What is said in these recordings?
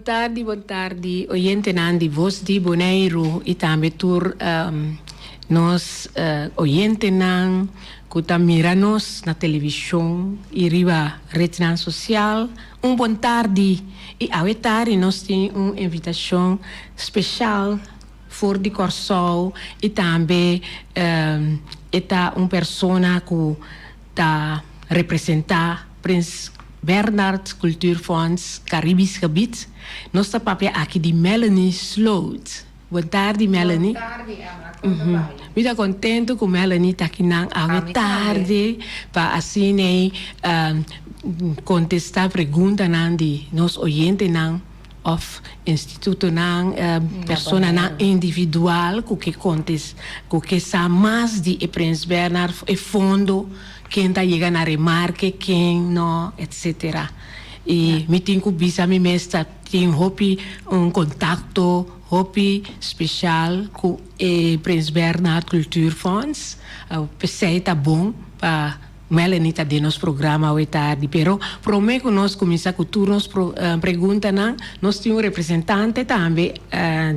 tardi, bon tardi, oyentenan di Voz di Boneiru i tambe tur nos oyentenan ku ta mira nos na televishon i riba retnan sosial. Un bon tardi i awe tardi nos tin un invitashon speshal for di Kòrsou i tambe e ta un persona ku ta representá Prins Bernhard Cultuurfonds Caribisch Gebied. Nos ta papia aki di Melanie Sloot. Bon tardi Melanie. Bon tardi Emma, kon ta bai? Mi ta kontentu ku Melanie ta akinan awe tardi pa asina ei kontestá preguntanan di nos oyentenan òf institutonan, personanan individual ku ke kontes ku ke sa mas di e Prins Bernhard, e fondo, ken ta yega na remarke, ken no, etsetera. I mi tin ku bisa mi mes ta tin hopi un kontakto hopi speshal ku e Prins Bernhard Cultuurfonds. P'esei ta bon pa Melanie ta den nos programa awe tardi. Pero prome ku nos kuminsá ku tur nos preguntanan, nos tin un representante tambe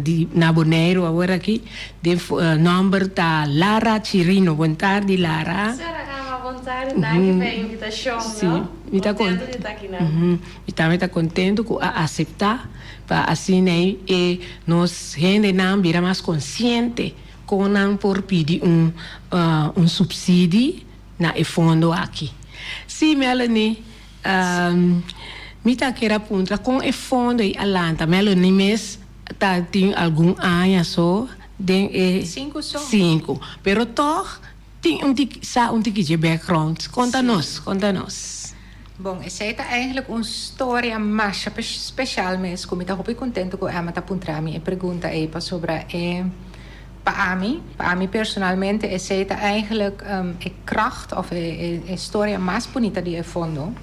di na Boneiru awor aki. Den nòmber ta Lara Chirino. Bon tardi Lara. Sra. Emma, bon tardi. Danki pa e invitashon. Sí, mi ta Kontentu di ta akinan. Mi tambe ta kontentu ku a aseptá pa asina e nos hendenan bira mas konsiente kon nan por pidi un un supsidi na e fondo aki. Sí, Melanie, mi ta kier a puntra kon e fondo ei a lanta. Melanie mes ta tin algun aña so den e. Sinku so. Sinku. Pero tòg Tin un tiki sa un tiki dje background. Konta nos, konta nos. Bon, esei ta eigenlijk un storia masha special mes ku mi ta hopi kontentu ku Emma ta puntra mi e pregunta ei pasobra e pa ami, pa ami personalmente esei ta eigenlijk e kracht of e e storia mas bunita di e fondo.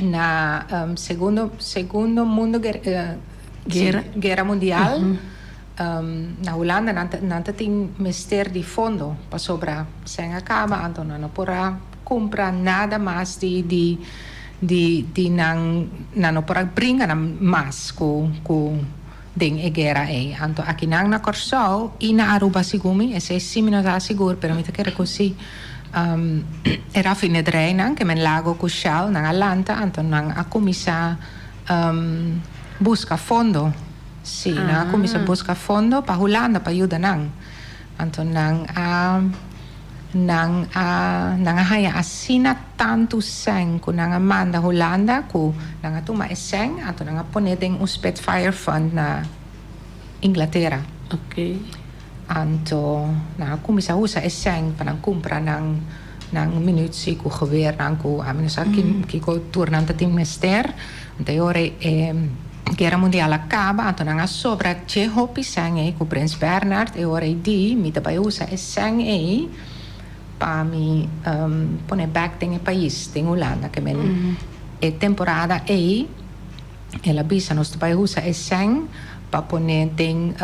Na segundo segundo mundo Guera. Guera mundial. Na Hulanda nan ta nan ta tin mester di fondo pasobra sèn a kaba anto nan no por a kumpra nada mas di di di di nan nan no por a bringa nan mas ku ku den e guera ei. Anto akinan na Kòrsou i na Aruba segun mi esei si mi no ta sigur pero mi ta kere ku si e rafinederijnan ke men Lago ku Shell nan a lanta anto nan a kuminsá buska fondo. Sí, nan a kuminsá buska fondo pa Hulanda pa yuda nan. Anto nan a nan a nan a haña asina tantu sèn ku nan a manda Hulanda ku nan a tuma e sèn anto nan a pone den un Spitfire Fund na Inglatera. Anto nan a kuminsá usa e sèn pa nan kumpra nan nan minutsi ku geweernan ku ami no sa kiko tur nan ta tin mester. Anto e ora e Guera Mundial a kaba anto nan a sobra dje hopi sèn ei ku Prins Bernhard e ora ei di mi ta bai usa e sèn ei pa mi pone bèk den e pais den Hulanda ke men e temporada ei El a bisa, Nos ta bai usa e sèn pa pone den,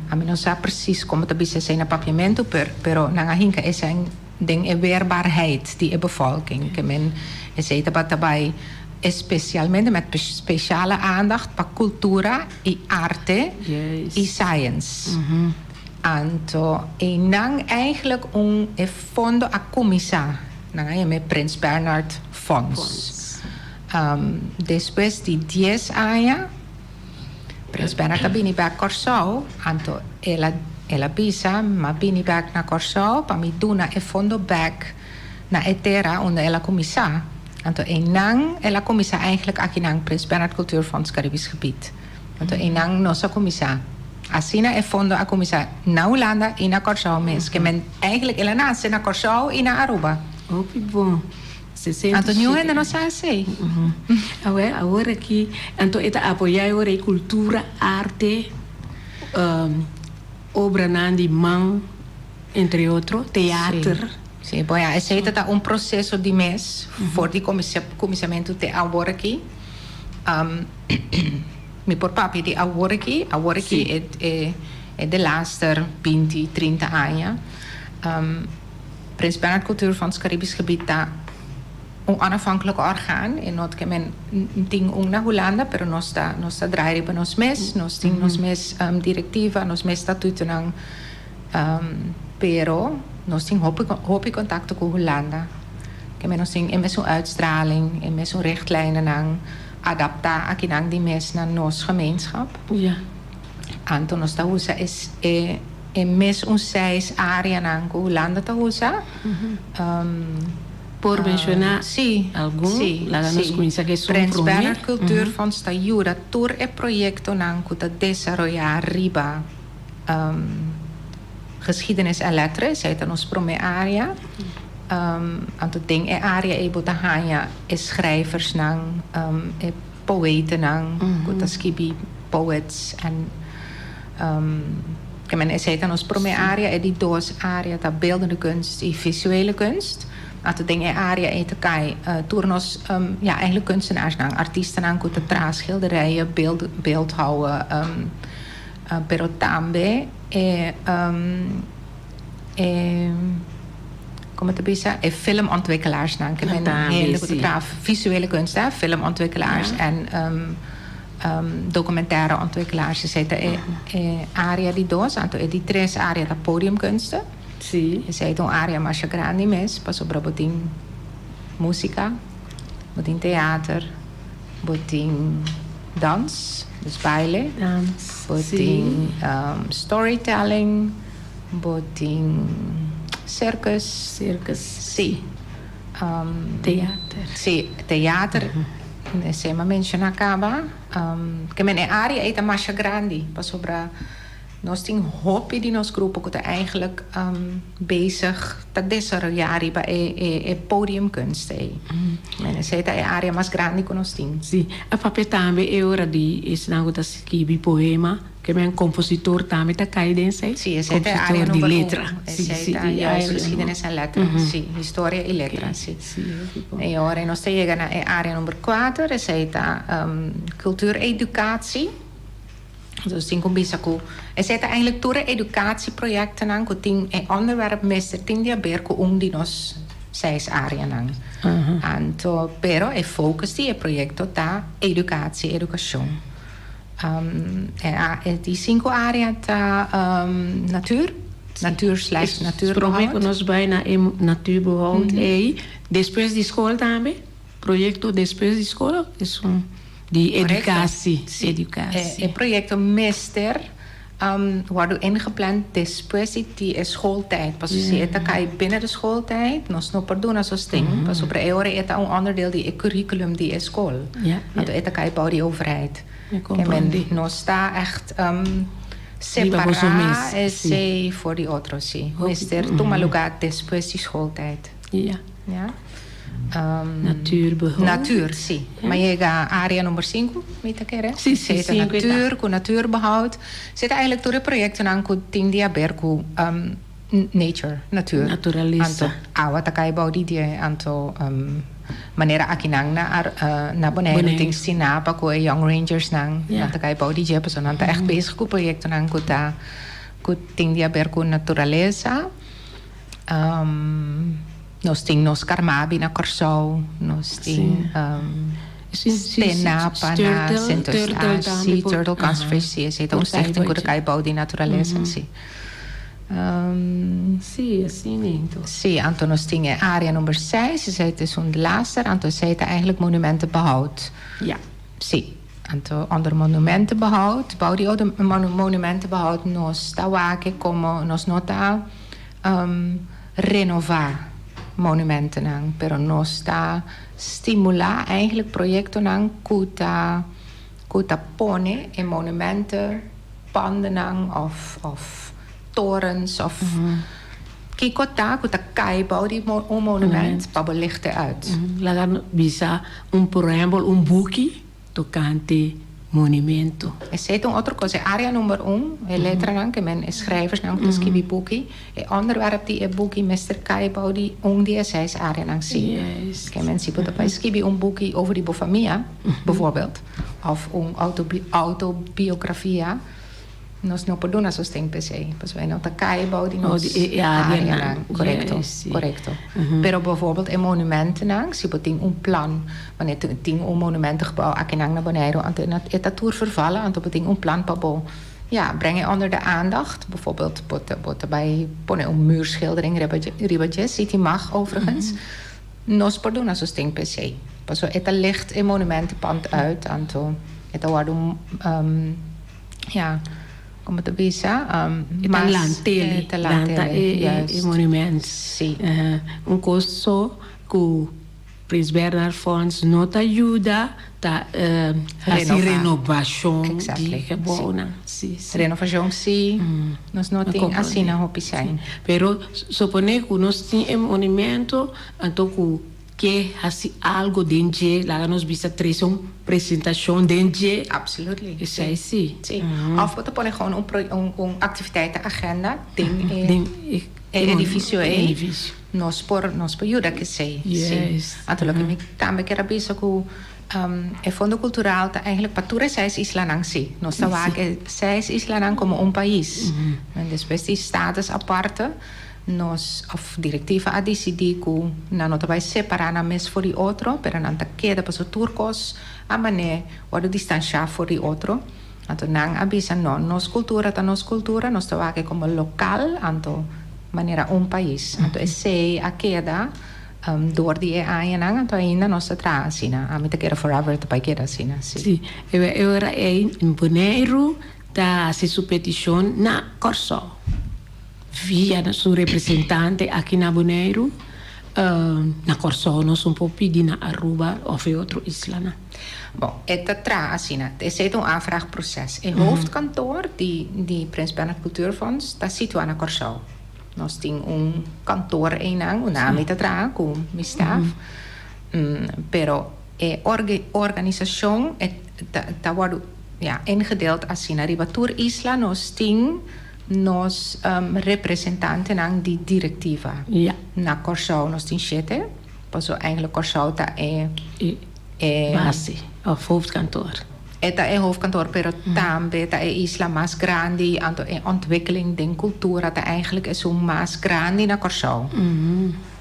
ami no sa precies como ta bisa esei na papiamentu, pero nan a hinka e sèn den e weerbaarheid di e bevolking. Ke men esei tabata bai especialmente met speciale aandacht pa cultura i arte i science. Anto einan eigenlijk un e fondo a cuminsa, nan a yama e Prins Bernhard Fonds. Despues di dies aña, Prins Bernhard a bini bek Kòrsou, anto el a el a bisa, M'a bini bek na Kòrsou pa mi duna e fondo bek na e tera unda el a kuminsá. Anto einan el a kuminsá eigenlijk akinan, Prins Bernhard Cultuurfonds Caribisch Gebied. Anto einan nos a kuminsá. Asina e fondo a kuminsá na Hulanda i na Kòrsou mes. Ke men eigenlijk el a nase na Kòrsou i na Aruba. Hopi bon. Anto niun hende no sa esei. Awel, awor aki, anto e ta apoyá e ora ei kultura, arte, obranan di man, entre otro, teater. Sí, bon ya, esei ta ta un proseso di mes, for di kuminsamentu te awor aki. Mi por papia di awor aki, awor aki e delaster binti, trinta aña. Prins Bernhard Cultuurfonds Caribisch Gebied ta Un onafhankelijk orgaan e no ke men tin un na Hulanda pero nos ta nos ta draai riba nos mes nos tin nos mes directiva nos mes statutonan pero nos tin hopi hopi contacto cu Hulanda ke men nos tin e mesun uitstraling e mesun richtlijnennan adapta akinan di mes na nos gemeenschap anto nos ta usa e e mes un seis areanan cu Hulanda ta usa. Por menshoná algun? Laga nos kuminsá ku esun Prins promé. Bernhard Cultuurfonds ta yuda tur e proyektonan ku ta desaroyá riba geschiedenis en letteren. Esei ta nos promé área. Anto den e área ei bo ta haña e schrijversnan, e poëtenan ku ta skibi poets en esei ta nos promé área. E di dos área ta beeldende kunst i visuele kunst. Anto den e área ei ta kai tur nos ja eigenlijk kunstenaarsnan, artistanan ku ta traha schilderijen, beeld beeldhouwen pero tambe e e como ta bisa e filmontwikkelaarsnan ke men hende ku ta traha visuele kunst hè filmontwikkelaars en documentaire-ontwikkelaars esei ta e e área di dos anto e di tres área ta podiumkunsten esei ta un área masha grandi mes pasobra bo tin músika bo tin teater bo tin dans dus baile bo tin storytelling. Bo tin circus. Circus. Si. Theater. Si, theater. Esei mi a menciona caba. Ke men e area ei ta masha grandi pasobra nos tin hopi di nos grupo ku ta eigenlijk bezig ta desaroya riba e podiumkunst ei. Men esei ta e area mas grandi ku nos tin. Si. A papia tambe e ora di esnan ku ta skibi poema. Ke men kompositor tambe ta kai den esei? Sí, esei ta e área Kompositor di number letra. un. Sí, Esei sí, ta di juist área geschiedenis en letra. Sí, historia i letra, sí. Sí, hopi bon. I ora nos ta yega na e área number kuater, esei ta cultuureducatie. Nos tin ku bisa ku esei ta eigenlijk tur e educatieprojectennan ku tin e onderwerp mester tin di haber ku un di nos seis áreanan. Anto, pero e focus di e proyecto ta educatie, edukashon. E di sinku área ta natuur, natuur slash natuurbehoud. Promé ku nos bai na e natuurbehoud ei, despues di skol tambe, proyekto despues di skol esun di edukasi, edukasi. E proyekto mester wòrdu ingepland despues di e schooltijd, pasobra si e ta kai binnen de schooltijd nos no por duna sosten, pasobra e ora e ta un onderdeel di e curriculum di e skol, anto e ta kai bou di overheid. Mi comprende. Nos ta echt separa esey for di otro, si. Mester tuma lugar despues di schooltijd. Ja. Ja. Natuurbehoud. Natuur, si. Mi a yega area number sinku, mi ta kere. Si, si, sinku e ta. Natuur, ku natuurbehoud. Esey ta eigenlijk tur e proyectonan ku tin di haber ku nature, natuur. Naturalesa. Anto awa ta kai bou di die, anto manera akinan na na Boneiru tin Stinapa ku e Young Rangersnan, nan ta kai bou di dje pasobra nan ta ègt bezig ku proyektonan ku ta ku tin di haber ku naturalesa. Nos tin nos Carmabi na Kòrsou, nos tin Stenapa na Sint Eustatius, sí, Turtle Conservation, sí, esei ta un stichting ku ta kai bou di naturalesa, sí. Sí, asina ento. Sí, anto nos tin e área number seis, esei ta esun di laster, anto esei ta eigenlijk monumentenbehoud. Ja. Sí, anto onder monumentenbehoud, bou di monumentenbehoud nos ta wak komo nos no ta renová monumentennan, pero nos ta stimulá eigenlijk proyektonan ku ta ku ta pone e monumenten, pandennan òf òf torens òf kiko ta ku ta kai bou di un monument pa bo lichte uit. Laga bisa un por ehempel un buki tokante monumento. Esei ta un otro kos. E área number un, e letranan ke men e schrijversnan ku ta skibi buki, e onderwerp di e buki mester kai bou di un di e seis áreanan si. Ke men si bo ta bai skibi un buki over di bo famia, bijvoorbeeld, òf un autobiografia. Nos no por duna sosten p'esei, pasobra e no ta kai bou di Bou nos di e areanan. areanan. Korekto, Juist, sí. korekto. Pero bijvoorbeeld e monumentennan, si bo tin un plan, wanneer tin un monumentengebouw akinan na Boneiru, anto e ta tur vervallen, anto bo tin un plan pa bo, ja, breng e onder de aandacht. Bijvoorbeeld bo ta bo ta bai pone un muurschildering riba dje riba dje, si tin mag overigens. Nos por duna sosten p'esei, pasobra e ta licht e monumentenpand uit, anto e ta wòrdu Ja, como ta bisa, E ta mas lant'e, e ta lanta lant'e, e e juist. monument. Sí. Un cos so cu Prins Bernhard Fonds no ta yuda ta haci Renova. renovacion di Exactly, sí. gebouwnan. Sí, sí. Renovacion sí, nos no No tin comprende. asina hopi sèn. Pero supone cu nos tin e monumento anto cu Ke hasi algo den dje, laga nos bisa trese un presentashon den dje. Absolutely. Esei si. Si. Of bo ta pone gewoon un pro un un activiteitenagenda den e Den e e edificio ei. Edificio. Nos por nos por yuda ku esei. Si. Juist. Anto loke mi tambe kier a bisa ku e Fondo Cultural ta eigenlijk pa tur e seis islanan si. Nos ta wak e seis islanan komo un pais. Despues di status aparte. Nos of directiva a dicidi cu nan no ta bay separa nan mes for di otro, pero nan ta keda pasobra tur cos a mane wordo distancia for di otro. Anto nan a bisa no, nos cultura ta nos cultura, nos ta wak como local, anto manera un pais. Anto esey a keda door di e añanan, anto ainda nos ta traha asina. Ami ta kere forever ta bay keda asina, si. Si, e ora ey Boneiru ta haci su peticion na Corsou. Via su representante aki na Boneiru, na Kòrsou nos un por pidi na Aruba òf e otro islanan. Bon, e ta traha asina. Esei ta un aanvraagproces. E hoofdkantoor di di Prins Bernhard Cultuurfonds ta situá na Kòrsou. Nos tin un kantoor einan unda ami ta traha ku mi staf. Pero e organisashon e ta ta wòrdu, ja, ingedeeld asina. Riba tur isla nos tin. Nos representantenan di direktiva na Kòrsou nos tin shete, pasobra eigenlijk Kòrsou ta e E base òf hoofdkantoor. E ta e hoofdkantoor, pero tambe ta e isla mas grandi, anto e ontwikkeling den kultura ta eigenlijk esun mas grandi na Kòrsou.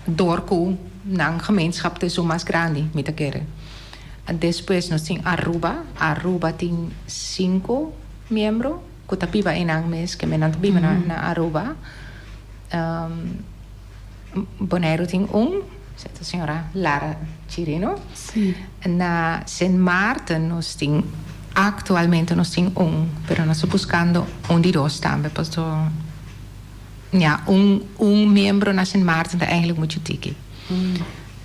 Dor ku nan gemeenschap ta esun mas grandi, mi ta kere. Despues nos tin Aruba, Aruba tin sinku miembro. Ku ta biba einan mes, ke mennan ta biba na Aruba. Boneiru tin un, esei ta señora Lara Chirino. Na Sint Maarten nos tin, aktualmente nos tin un, pero nos ta buskando un di dos tambe, paso ya un un miembro na Sint Maarten ta eigenlijk muchu tiki.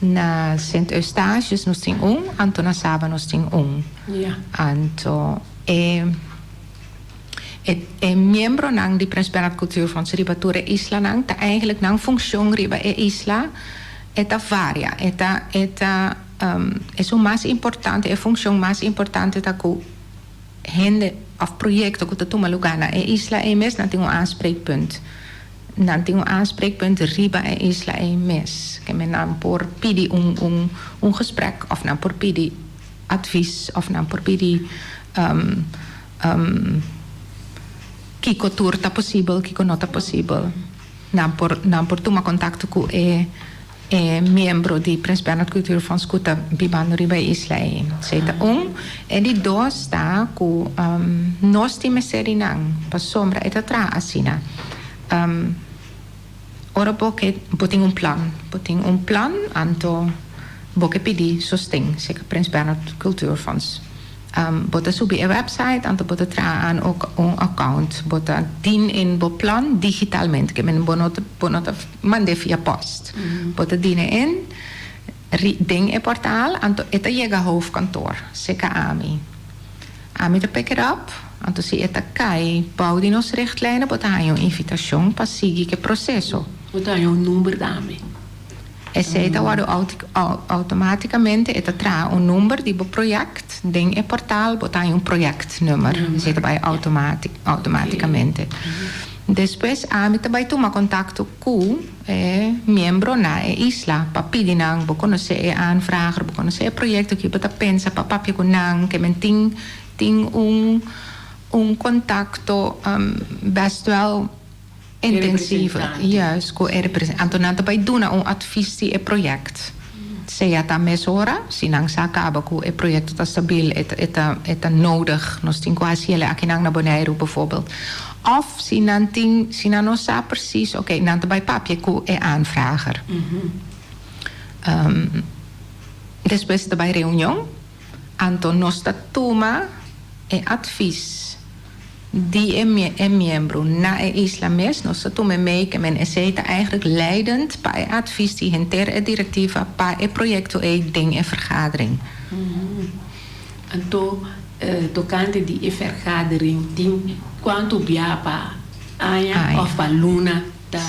Na Sint Eustatius nos tin un, anto na Saba nos tin un. Anto e. E e miembronan di Prins Bernhard Cultuurfonds riba tur e islanan ta eigenlijk nan funcion riba e isla e ta varia. E ta e ta esun mas importante e funcion mas importante ta cu hende of proyecto cu ta tuma lugar na e isla ei mes nan tin un aanspreekpunt. Nan tin un aanspreekpunt riba e isla ei mes. Keme nan por pidi un un un gesprek of nan por pidi advies of nan por pidi kiko tur ta posibel, kiko no ta posibel. Nan por nan por tuma kontakto ku e e miembro di Prins Bernhard Cultuurfonds ku ta bibando riba e isla ei. Esei ta un. E di dos ta ku nos tin mester di nan pasobra e ta traha asina. Ora bo ke bo tin un plan, bo tin un plan anto bo ke pidi sosten serka Prins Bernhard Cultuurfonds. Bo ta subi e website anto bo ta traha aan ook un account. Bo ta dien in bo plan digitalmente, ke men bo no ta bo no ta mand'é via post. Bo ta dien e in ri den e portaal anto e ta yega hoofdkantoor serka ami. Ami ta pick it up, anto si e ta kai bou di nos richtlijnen bo ta haña un invitashon pa sigui ku e proseso. Bo ta haña un number tambe. Esei ta wòrdu outomátikamente e ta traha un number di bo project den e portal, bo ta haña un projectnummer. Esei ta bai outomátikamente. Despues ami ta bai tuma kontakto ku e miembro na e isla pa pidi nan, bo konosé e aanvrager, bo konosé e proyekto, ki bo ta pensa pa papia ku nan, ke men tin tin un. Un contacto best wel intensivo. Juist, cu e representante. Anto nan ta bay duna un advies di e project. Sea ta mesora, si nan sa caba cu e proyecto ta stabiel, e ta e ta nodig, nos tin cu haci el akinan na Boneiru bijvoorbeeld. Of si nan tin, si nan no sa precies, oké, nan ta bay papia cu e aanvrager. Despues ta bay reunion. Anto nos ta tuma e advies di e e miembro na e isla mes, nos ta tuma e mee ke men esei ta eigenlijk leidend pa e advies di henter e directiva pa e proyecto ei den e vergadering. Anto tokante di e vergadering tin kuantu bia pa aña of pa luna ta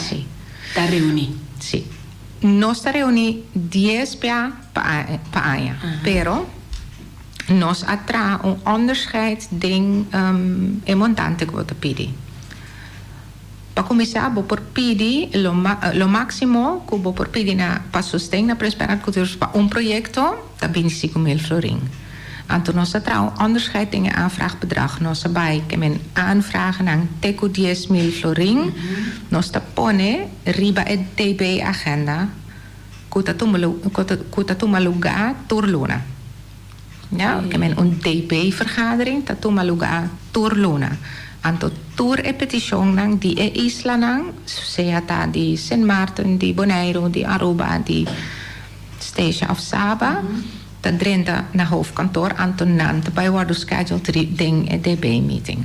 ta reuní? Sí. Nos ta reuní dies bia pa pa aña, pero nos a traha un onderscheid den e montante ku bo ta pidi. Pa kuminsá bo por pidi lo lo máksimo ku bo por pidi na pa sosten na Prins Bernhard Cultuurfonds pa un proyekto ta 25.000 florin. Anto nos a traha un onderscheid den e aanvraagbedrag. Nos a bai ke men aanvragennan te ku 10.000 florin. Nos ta pone riba e DB agenda ku ta tuma ku ta tuma lugá tur luna. Ya, ke men un DB vergadering ta tuma lugá tur luna. Anto tur e petishonnan di e islanan, sea ta di Sint Maarten, di Boneiru, di Aruba, di Statia òf Saba, ta drenta na hoofdkantoor, anto nan ta bai wòrdu scheduled den e DB meeting.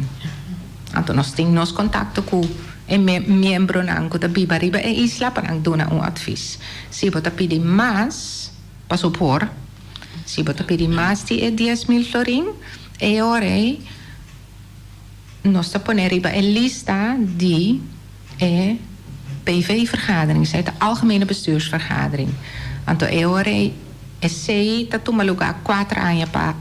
Anto nos tin nos kontakto ku e miembronan ku ta biba riba e isla pa nan duna un advis. Si bo ta pidi mas, paso por. Si bo ta pidi mas di e 10.000 florin, e ora ei nos ta pone riba e lista di e PV-vergadering, esei ta Algemene Bestuursvergadering. Anto e ora ei esei ta tuma lugá kuater aña pa,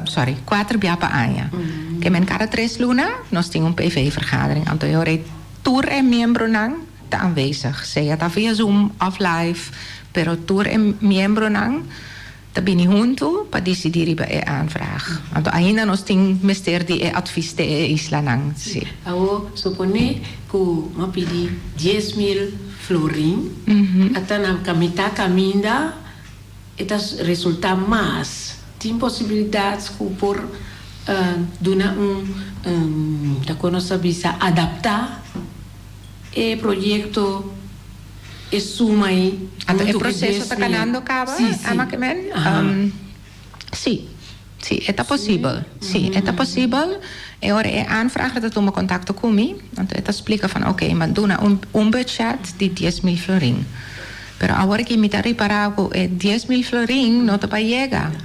sorry, kuater bia pa aña. Ke men kada tres luna nos tin un PV-vergadering. Anto e ora ei tur e miembronan ta aanwezig, sea ta via Zoom òf live, pero tur e miembronan ta bini huntu pa disidí riba e aanvraag. Anto ainda nos tin mester di e advies di e islanan, sí. Awor, suponé ku mi a pidi 10.000 florin, ata na mitá kaminda e ta resultá mas. Tin posibilidat ku por duna un, ta kon nos ta bisa, adaptá e proyekto? E suma ei Anto e huntu ku proseso ta 10.000. kanando kaba, Sí, sí. Ama ke men? Aha. Sí, sí, e ta posibel. Sí, e ta posibel. E ora e aanvrager ta tuma kontakto ku mi, anto e ta splika van oké, mi a duna un un budget di 10.000 florin. Pero awor aki mi ta ripará ku e 10.000 florin no ta bai yega.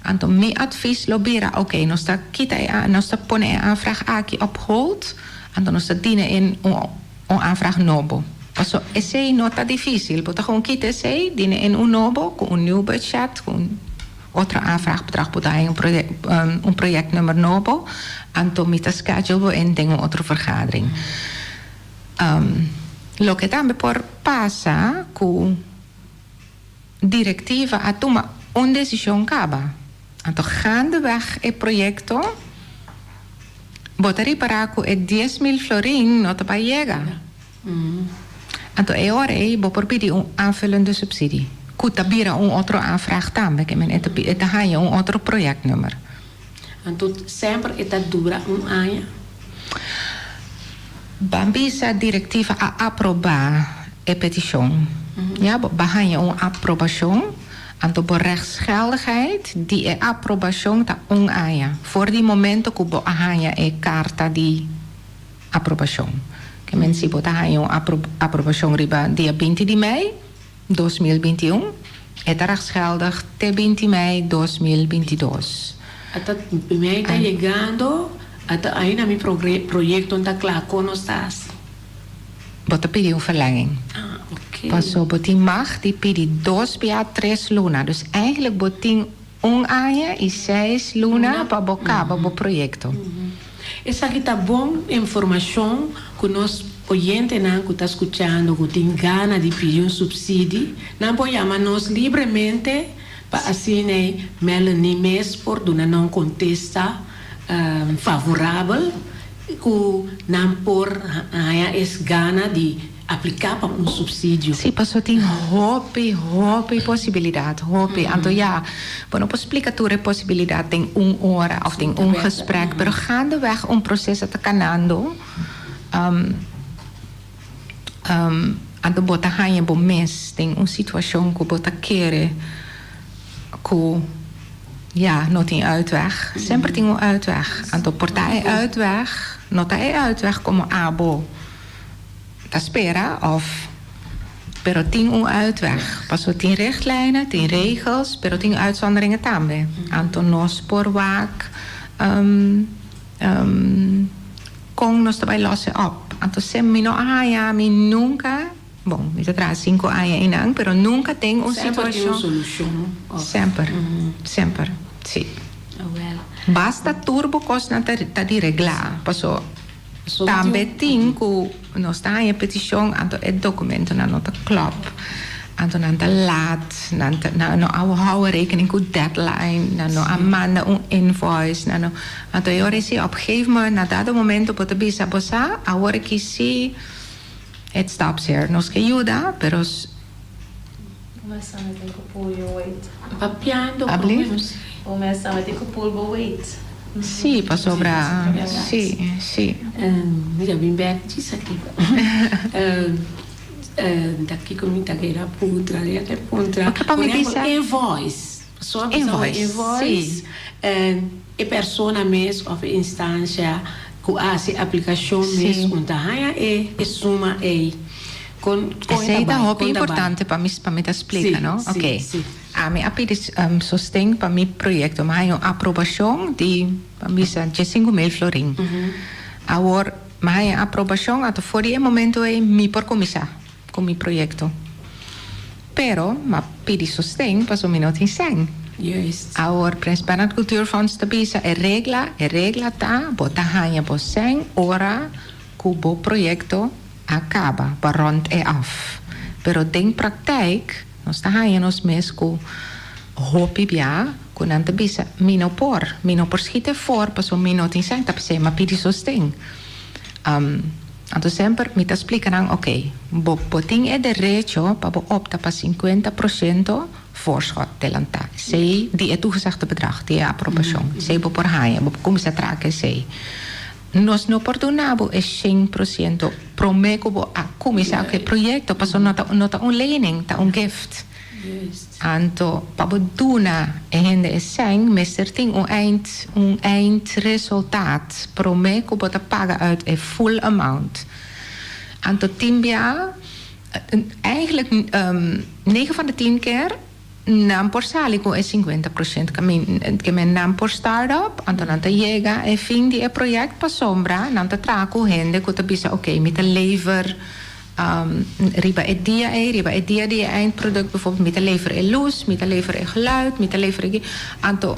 Anto mi advies lo bira, oké, nos ta kita e nos ta pone e aanvraag aki op hold, anto nos ta dina in un Un aanvraag nobo. Paso esey no ta dificil. Bo ta gewoon kita esey, dine in un nobo cu un nieuw budget, cu un otro aanvraagbedrag. Bo ta haña un project, un projectnummer nobo, anto mi ta schedule bo in den un otro vergadering. Loke tambe por pasa cu directiva a tuma un decision caba. Anto gaandeweg e proyecto bo ta ripara cu e 10.000 florin no ta bay yega. Anto e ora ey bo por pidi un aanvullende subsidie, cu ta bira un otro aanvraag tambe, ke men e ta e ta haya un otro projectnummer. Anto semper e ta dura un aña? Ban bisa directiva a aproba e peticion. Ya, bo ba haya un aprobacion. Anto bo rechtsgeldigheid di e aprobacion ta un aña for di momento cu bo a haña e carta di aprobacion. Ke men si bo ta haña un aprobacion riba dia 20 di mei 2021, e ta rechtsgeldig te 20 mei 2022. Ata mei ta yegando, ata ainda mi proyecto no ta cla, con nos ta haci? Bo ta pidi un verlenging. Ah, oké. Paso bo tin mag di pidi dos bia tres luna. Dus eigenlijk bo tin un aña i seis luna pa bo kaba bo proyekto. Esaki ta bon informashon ku nos oyentenan ku ta skuchando ku tin gana di pidi un supsidi, nan por yama nos libremente pa asina Melanie mes por duna nan kontesta. Favorabel ku nan por haña es gana di apliká pa un supsidio. Sí, paso tin hopi, hopi posibilidat, hopi. Anto ya, bo no por splika tur e posibilidat den un ora òf den un gesprek, pero gaandeweg un proseso ta kanando, anto bo ta haña bo mes den un situashon ku bo ta kere ku ya no tin uitweg. Semper tin un uitweg. Anto por ta e uitweg no ta e uitweg komo abo ta spera òf pero tin un uitweg. Pasobra tin richtlijnen, tin regels, pero tin uitzonderingen tambe. Anto nos por wak Kon nos ta bai los e op? Anto sem mi no a haña mi nunka, bon, mi ta traha sinku aña einan, pero nunka den un Semper tin un situashon. solushon of. Semper, semper, si. Awel. Basta tur bo kosnan ta ta di reglá, paso Paso tin tambe un. tin ku nos ta haña petishon, anto e dokumentonan no ta klòp. Anto nan ta laat, nan ta nan no a hou rekening ku deadline, nan no a manda un invoice, nan no, anto e ora si op gegeven moment na dado momento bo ta bisa bo sa awor aki si it stops here, nos ke yuda pero Bo mester tin ku pull your weight. Papiando Abli? prome nos. Bo mester tin ku pull bo weight. Si, pasobra si, si. Mi ta bin bek djis aki. Ta kiko mi ta keda puntra? Mi ta puntra, Oke, pa por mi ehempel, bisa. invoice. Pasobra bisa un Invoice, invoice, si. e persona mes of e instancia ku a hasi aplikashon mes Si. un ta haña e e suma ei. Kon kon e ta Esei ta bai? hopi Kon ta bai? importante pa mi pa mi ta splika, Si, no? si, Oke. si. Ami a pidi sosten pa mi proyekto. Mi a haña un aprobashon di, pa mi bisa, 15,000 florin. Awor, Mi haña aprobashon ata for di e momento ei mi por kuminsá ku mi proyekto. Pero m'a pidi sosten pasobra mi no tin sèn. Juist. Awor Prins Bernhard Cultuurfonds ta bisa e regla, e regla ta bo ta haña bo sèn ora ku bo proyekto a kaba, bo a rònt e af. Pero den praktijk nos ta haña nos mes ku hopi bia ku nan ta bisa, Mi no por, mi no por skit e for pasobra mi no tin sèn, ta p'esei mi a pidi sosten. Anto semper mi ta splika nan, oke, bo bo tin e derecho pa bo opta pa sinkuenta por shento voorschot delantá. Esei di e toegezegde bedrag, di e aprobashon. Esei bo por haña, bo por kuminsá traha ku esei. Nos no por duna bo e shen por shento promé ku bo a kuminsá ku e proyekto pasobra no ta no ta un lening, ta un gift. Anto pa bo duna e hende e sèn mester tin un eind un eindresultaat promé ku bo ta paga uit e full amount. Anto tin bia eigenlijk negen van de tien keer nan por sali ku e 50% ke men nan por start up anto nan ta yega e fin di e project pasobra nan ta traha ku hende ku ta bisa oke mi ta lever Riba e dia ei, riba e dia di e eindproduct bijvoorbeeld, mi ta lever e luz, mi ta lever e geluid, mi ta lever e. Anto,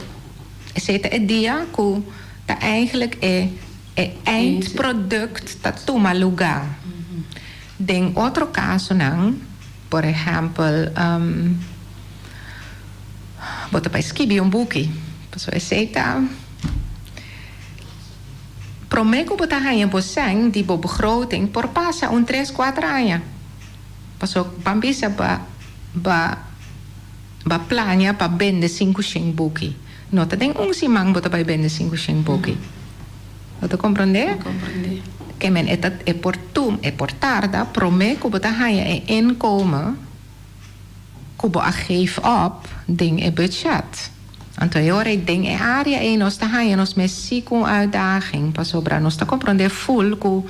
esei ta e dia ku ta eigenlijk e e eindproduct ta tuma lugá. Den otro kasonan, por ehèmpel, bo ta bai skibi un buki, pasobra esei ta. Promé ku bo ta haña bo sèn di bo begroting por pasa un tres kuater aña. Paso ban bisa ba ba ba plania pa bende 500 buki. No ta den un siman bo ta bai bende 500 buki. Bo ta komprondé? Ke men e ta e por tum e por tarda promé ku bo ta haña e inkomen ku bo a geef op den e budget. Anto e ora ei den e área ei nos ta haña nos mes sí ku un uitdaging, pasobra nos ta komprondé ful ku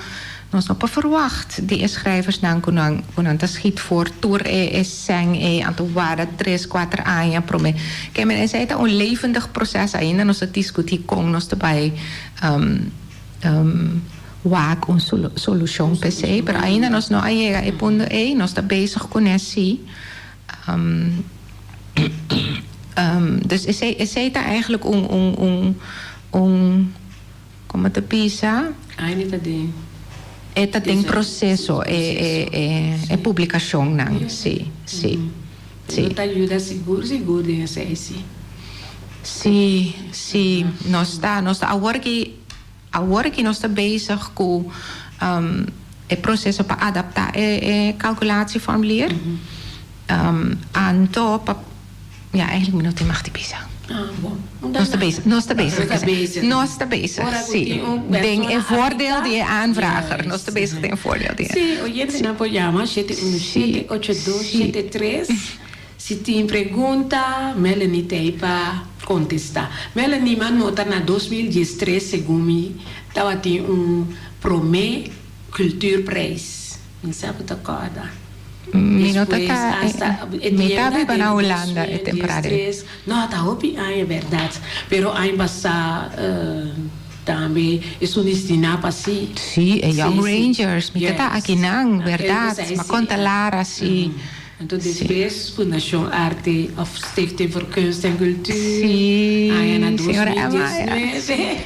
nos no por ferwagt di e schrijversnan ku nan ku nan ta schiet voor tur e e sèn ei, anto warda tres kuater aña promé. Ke men esei ta un levendig proses ainda nos ta diskutí kon nos ta bai wak un solushon p'esei, pero ainda nos no a yega e punto ei, nos ta bezig kuné sí. Dus esei esei ta eigenlijk un un un un como ta bisa? Aini ta den. E ta den proceso e e e e publicacionnan, si, si, si. Lo ta yuda sigur sigur den esei, si. Sí, sí, nos ta, nos ta awor aki, awor aki nos ta bezig ku e proseso pa adaptá e e kalkulatieformulier. Anto pa, ja eigenlijk mi no tin mag di bisa. Ah, bon. Nos ta bezig, nos ta bezig. Nos ta bezig. Nos ta bezig, Ora ku sí. tin un Den persona e voordeel apliká, di e aanvrager. Nos ta bezig juist. den e voordeel di e. Sí, oyentenan por yama shete unu shete, ocho dos shete tres. Si tin pregunta, Melanie ta ei pa kontestá. Melanie, m'a nota na 2013, segun mi, tabatin un promé Cultuurprijs. Mi sa bo ta kòrda. Mi no ta Despues ta, hasta e mi ta tiempo biba den na Hulanda e dos mil temporada ei. diestres. No, ta hopi aña bèrdat. Pero aña pasá tambe esun destiná pa si. Sí, e Sí, Young sí. Rangers. Mi ta ta Juist. akinan, E bèrdat. esei M'a sí. konta Lara, sí. Anto despues Fundashon Arte of Stichting voor Kunst en Cultuur Sí, aña na dos señora mil Emma, ja. diesnuebe.